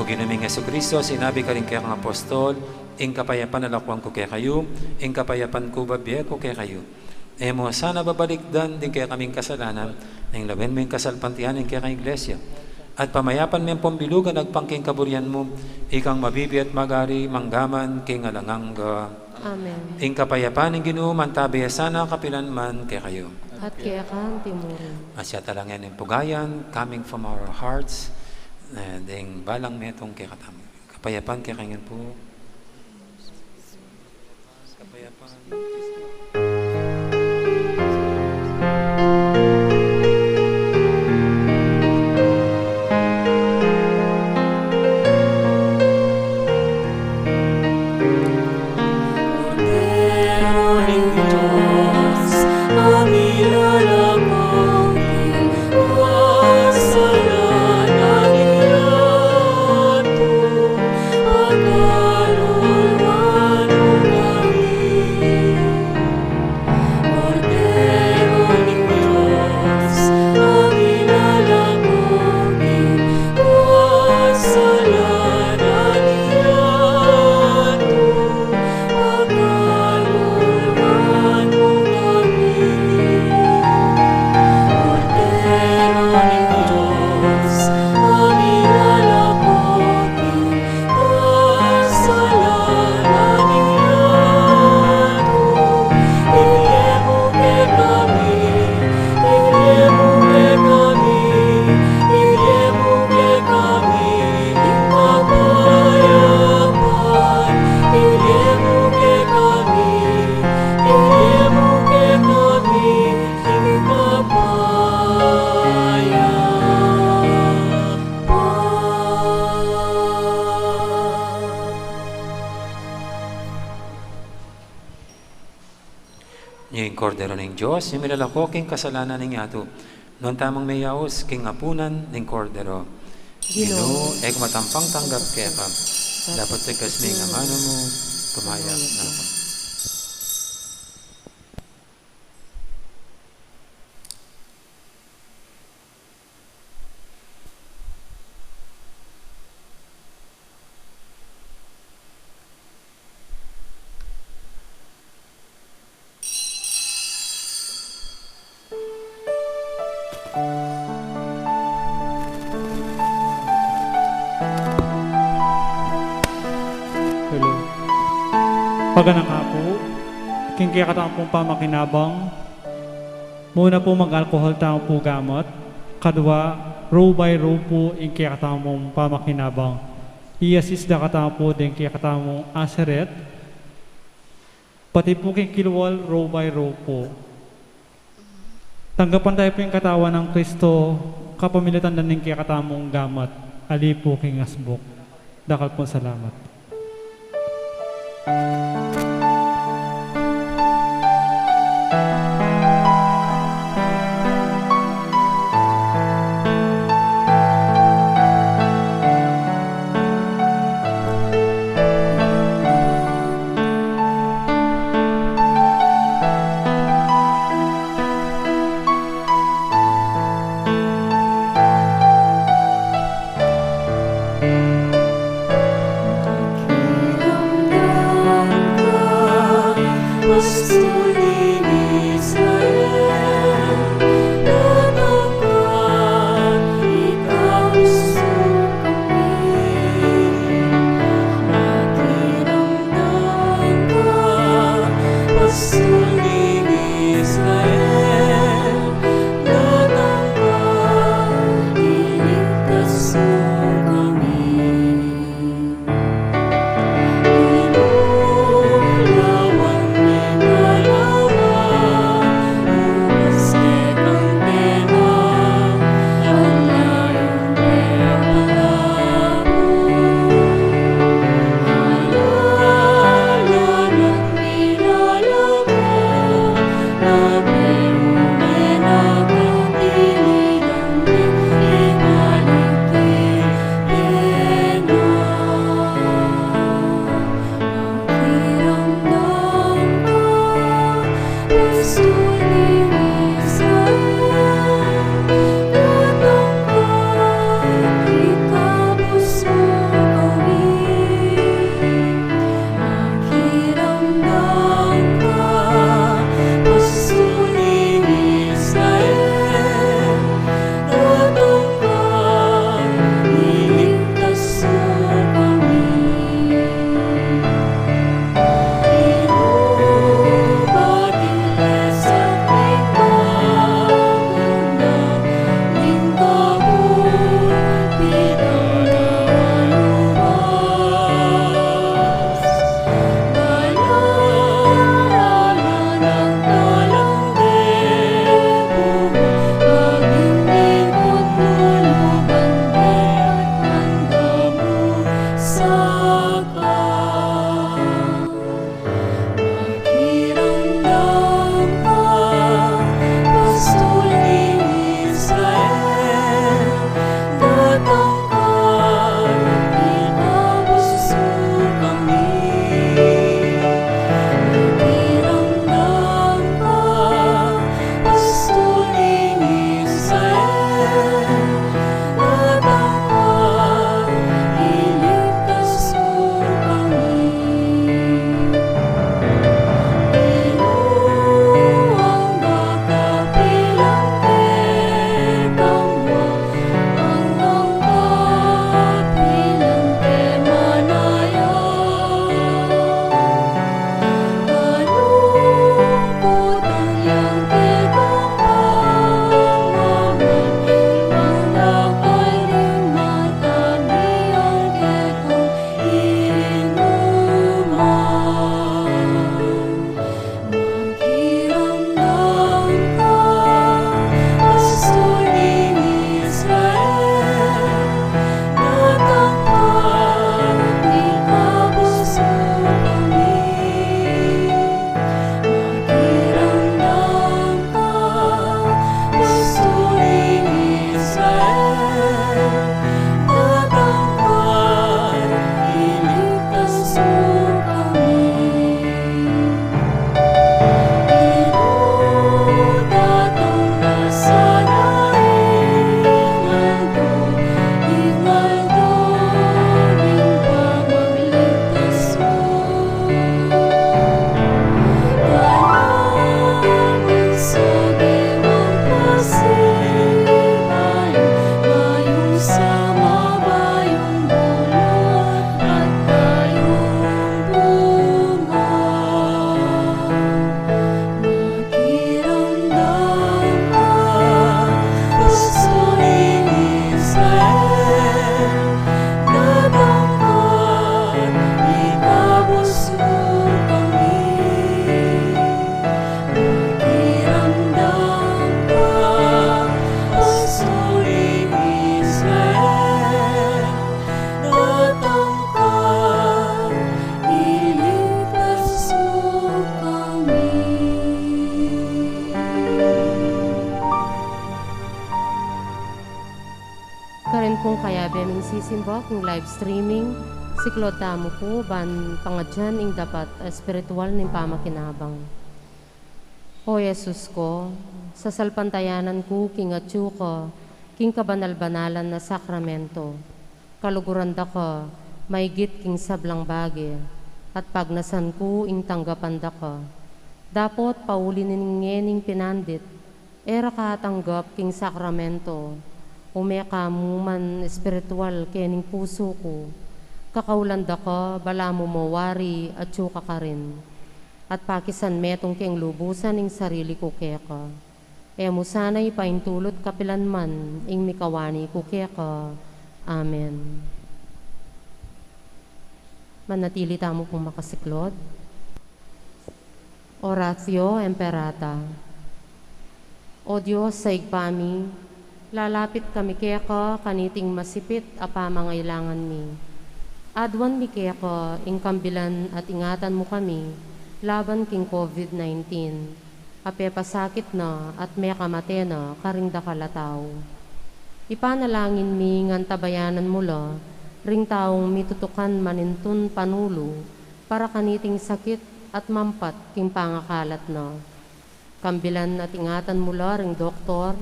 O Ginu ming Jesucristo, sinabi mu karing kekang apostol, ing kapayapan lakwan ku kekayu, ing kapayapan ku bibie ku kekayu. E mu sana babalikdan ding kekaming kasalanan, nune lawen mu ing kasalpantayanan ning kekang Iglesia. At pamayapan me ampong bilugan agpang king kaburian mu, ikang mabibie at magari mangga man king alang angga. Amen. Ing kapayapan ning Ginu mantabe ya sana kapilan man kekayu. At keka mu rin. At siya talangen ing pugayan, coming from our hearts, eh, ding balang metung kekatamu. Kapayapan kekayu ngan pu. Kapayapan. Ing Kordero ning Dios, ing milalako king kasalanan ning yatu. Nuan tamung meyaus king apunan ning Kordero. Ginu, e ku matampang tanggap keka, dapot ikasmu ing amanu mu, kumayap na ku. Hello. Paganaka pu, king kekatamung pamakinabang, muna pu mag-alcohol tamu pu gamut, kadwa, row by row pu ing kekatamung pamakinabang. I-assist da katamu pu ding kekatamung ushered, pati pu king kilwal row by row pu. Tanggapan tamu pu ing katawan nang Kristo, kapamilatan da ning kekatamung gamut, ali pu king asbuk. Dakal pung salamat. Karin pung kayabe ming sisimba king live streaming, siklaud tamu pu ban pangadyan ing dapat a espiritual ning pamakinabang. O Jesus ko, sasalpantayanan ku king atyu ka king kabanal-banalan a sakramento. Kaluguran da ka maigit king sablang bage, at pagnasan ku ing tanggapan da ka. Dapot pauli ning ngening pinandit, e ra ka atanggap king sakramento, ume ka mu man espiritual kening pusu ku. Kakaulan da ka, balamu mo wari atyu ka karin. At pakisan metung keng lubusan ing sarili ku keka. E mu sana ipaintulut kapilan man ing mikawani ku keka. Amen. Manatili tamu pung makasiklaud. Oratio Imperata. O Dios a Ibpa mi, lalapit kami keka kaniting masipit a pamangailangan mi. Aduan mi keka ing kambilan at ingatan mu kami laban king COVID nineteen, a pepasakit na at mekamate na karing dakal a tau. Ipanalangin mi ngan tabayanan mu la ring taung mitutukan manintun panulu para kaniting sakit at mampat king pangakalat na. Kambilan at ingatan mu la ring doktor,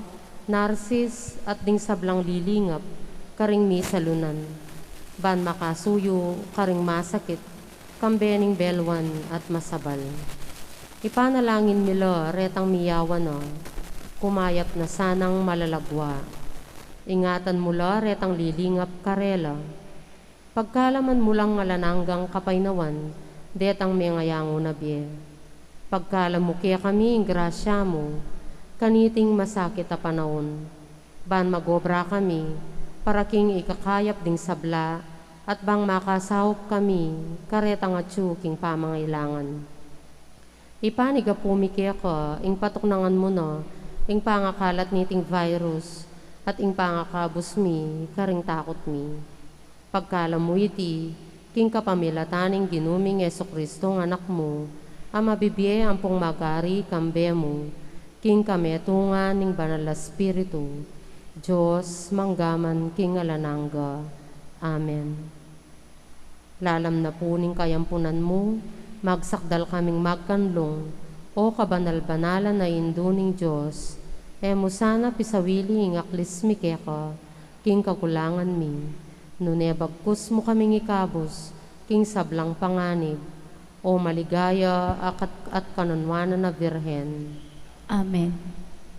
narsis, at ding sablang lilingap karing misalunan, ban makasuyu karing masakit kambe ning belwan at masabal. Ipanalangin mi la retang miyawan na, kumayap na sanang malalagwa. Ingatan mu la retang lilingap karela. Pagkaluban mu lang alang anggang kapaynawan detang mengayangu na bie. Pagkalub mu kekami ing grasya mu kaniting masakit a panaun, ban magobra kami para king ikakayap ding sabla at bang makasaup kami karetang atyu king pamangailangan. Ipanyawad mi keka ing patuknangan mu na ing pangakalat niting virus at ing pangakabus mi karing takut mi. Pagkalub mu iti king kapamilatan ning Ginu ming Jesucristo a Anak mu, a mabibie ampong magari kambe mu king kametungan ning Banal a Espiritu, Dios, mangga man king alang angga. Amen. Lalam na pu ning kayampunan mu, magsakdal kaming magkanlung, o kabanal-banalan a Indu ning Dios. E mu sana pisawili ing aklis mi keka king kakulangan mi, nune bagkus mu kaming ikabus king sablang panganib, o maligaya a kat-, at kanunwanan a Birhen. Amen.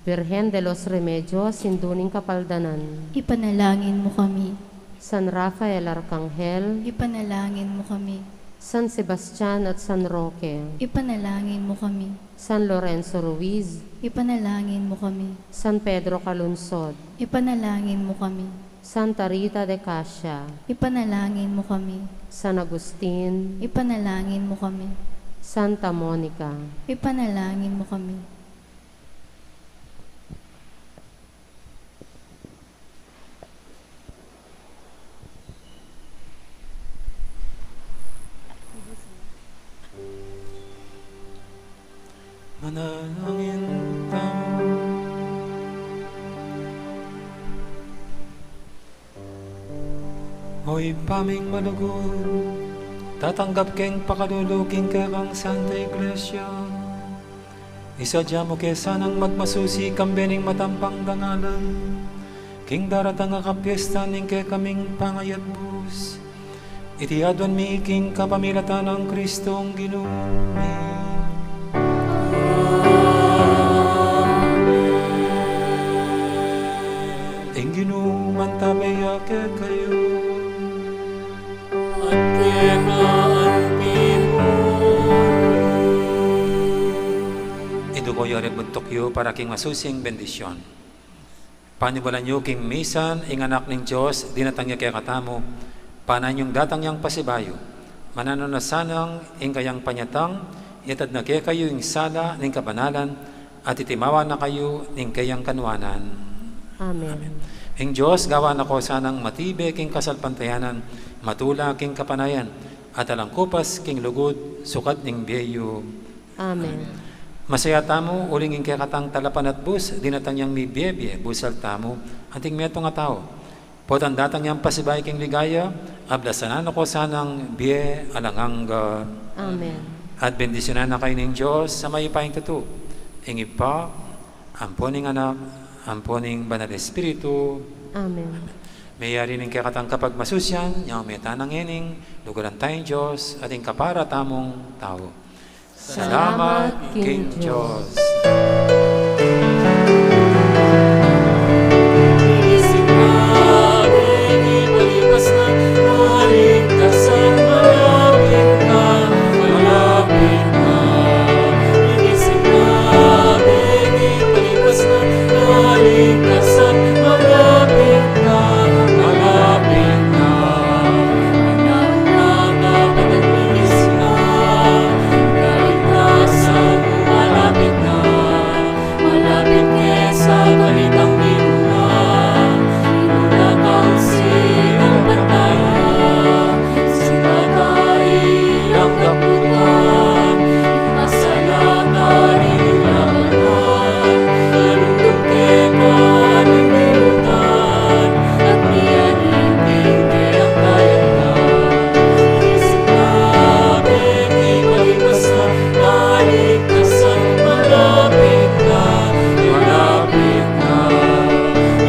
Birhen de los Remedios, Indu ning Kapaldanan. Ipanalangin mu kami. San Rafael Arkanghel. Ipanalangin mu kami. San Sebastian at San Roque. Ipanalangin mu kami. San Lorenzo Ruiz. Ipanalangin mu kami. San Pedro Calungsod. Ipanalangin mu kami. Santa Rita de Cascia. Ipanalangin mu kami. San Agustin. Ipanalangin mu kami. Santa Monica. Ipanalangin mu kami. Manalangin tamu. O Ibpa ming malugud, tatanggap keng pakalulu king kekang Santa Iglesia. Isadya mu ke sanang magmasusi kambe ning matampang dangalan king daratang a kapiestan ning kekaming pangayatbus. Iti aduan mi king kapamilatan nang Kristong Ginu mi. Ing Ginu mantabe ya kekayu. At keka antimurin. Iduku yu ring buntuk yu para king masusing bendisyon. Panibalan yu king misan ing Anak ning Dios, dinatang ya kekatamu, panayan yung datang yang pasibayu. Mananu na sanang ing kayang panyatang, itad na kekayu ing sala ning kabanalan, at itimawa na kayu ning kayang kanuanan. Amen. Amen. Ing Dios gawan na ko sanang matibe king kasalpantayanan, matula king kapanayan, at alang kupas king lugud, sukat ning bie yu. Amen. Amen. Masaya tamu, uling ing kekatang talapanatbus, dinatang yang mibie-bie, busal tamu, anting metung a tau. Potang datang yang pasibayu king ligaya, ablasan na ko sanang bie alang angga. Amen. At bendisyunan na kayu ning Dios a mayupayang tutu, ing Ibpa, ampo ning Anak, ampo ning Banal Espiritu. Amen. Meyari ning kekatang kapagmasusian, nyawang meta na ngening luguran tayang Dios at ing kapara tamung tau. Salamat king Dios. Malapit ne sa kalitang minuna, minuna kang sinamantala, sinatay ang kaputan, pasalatan, inulakan, nalundun keka, ninilutan, at miyaninting kayang kayana. Isip na peni palipas na, kaligtasan malapit na, malapit na.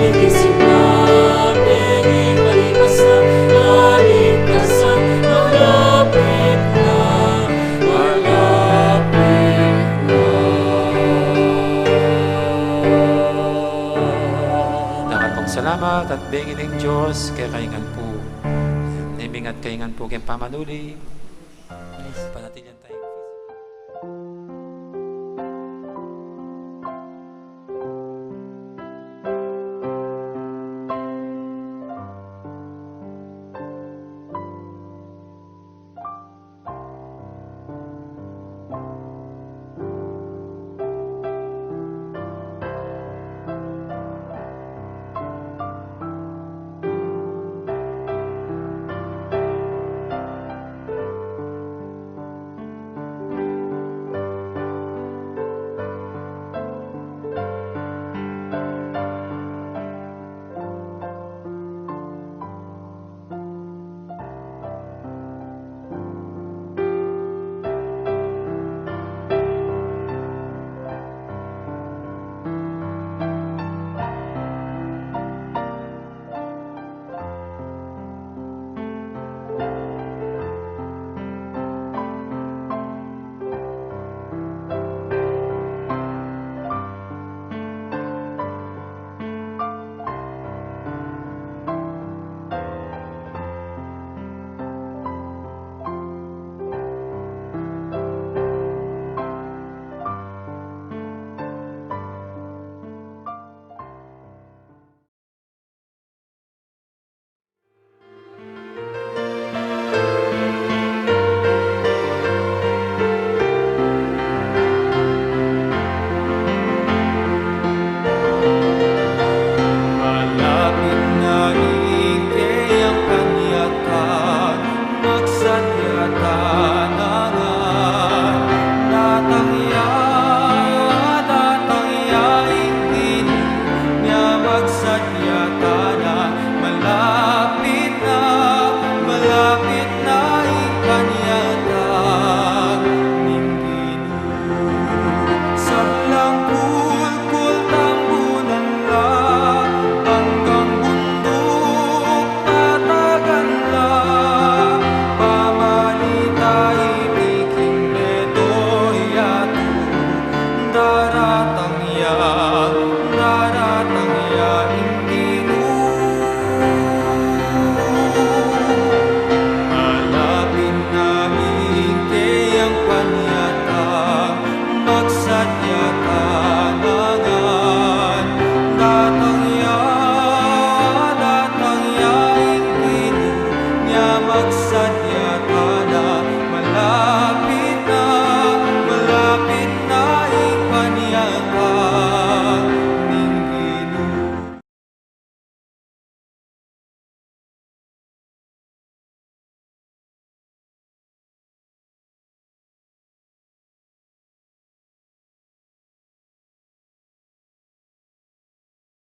Inisip na peni palipas na, kaligtasan malapit na, malapit na. Dakal pung salamat at bengi ning Dios kekayu ngan pu. Nemikat kayu ngan pu king pamanuli. Panatilian tayu.